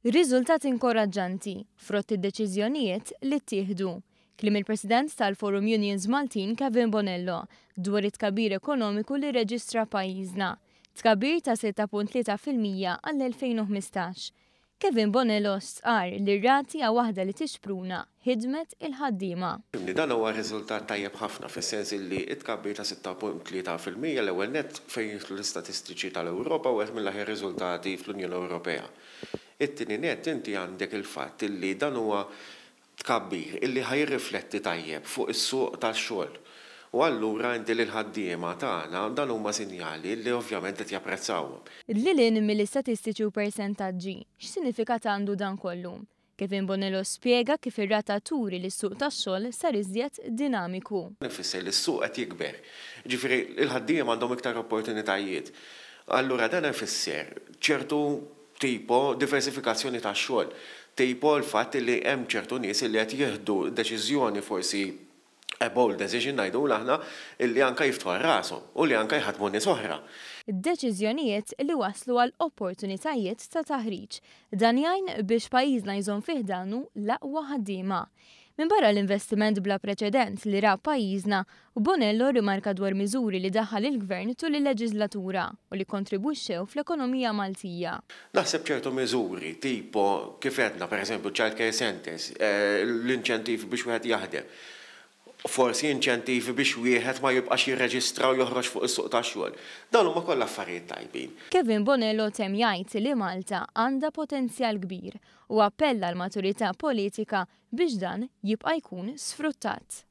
Riżultat inkoraġġanti, frott id-deċiżjonijiet li ttieħdu. Kliem il-President tal-Forum Unions Maltin Kevin Bonello dwar it-tkabbir ekonomiku li rreġistra pajjiżna. Tkabbir ta' 6.3% għall-2015. Kevin Bonello stqarr li r-rati hija waħda li tixpruna ħidmet il-ħaddiema. Dan huwa riżultat tajjeb ħafna fis-sens illi t-tkabbir ta' 6.3% l-ewwel nett fejn jidħlu l-istatistiċi tal-Ewropa wieħed mill-aħjar riżultati fl-Unjoni Ewropea. It-tieni nett inti għandek il-fatt illi dan huwa tkabbir illi ħa jirrifletti tajjeb fuq is-suq tax-xogħol. U allura inti lill-ħaddiema tagħna dan huma sinjali li ovvjament qed japprezzawhom. Lil hinn mill-istatistiċi u persentaġġi, x'sinifikat għandu dan kollu? Kevin Bonello spjega kif ir-rata turi li s-suq tax-xogħol sar iżjed dinamiku. Dan ifisser li s-suq qed jikber. Jiġifieri l-ħaddiema għandhom iktar opportunitajiet. Allura dan ifisser ċertu tipo diversifikazzjoni tax-xogħol, tipo l-fatt li hemm ċertu nies li qed jieħdu deċiżjoni forsi a bold decision ngħidulha aħna, illi anke jiftħu għal rashom u li anke jħaddmu nies oħra. Deċiżjonijiet li wasslu għal opportunitajiet ta' taħriġ. Dan jgħin biex pajjiżna jżomm fi ħdanu l-aqwa ħaddiema. Minbarra l-investiment bla preċedent li ra pajjiżna, Bonello rrimarka dwar miżuri li daħħal il-Gvern tul il-leġiżlatura u li kkontribwixxew fl-ekonomija Maltija. Naħseb ċertu miżuri, tipo kif għedna, per eżempju child care centres, l-inċentivi biex wieħed jaħdem, forsi inċentivi biex wieħed ma jibqax jirreġistra u joħroġ fuq is-suq tax-xogħol. Dawn huma kollha affarijiet tajbin. Kevin Bonello temm jgħid li Malta għandha potenzjal kbir u appella għal maturità politika biex dan jibqa' jkun sfruttat.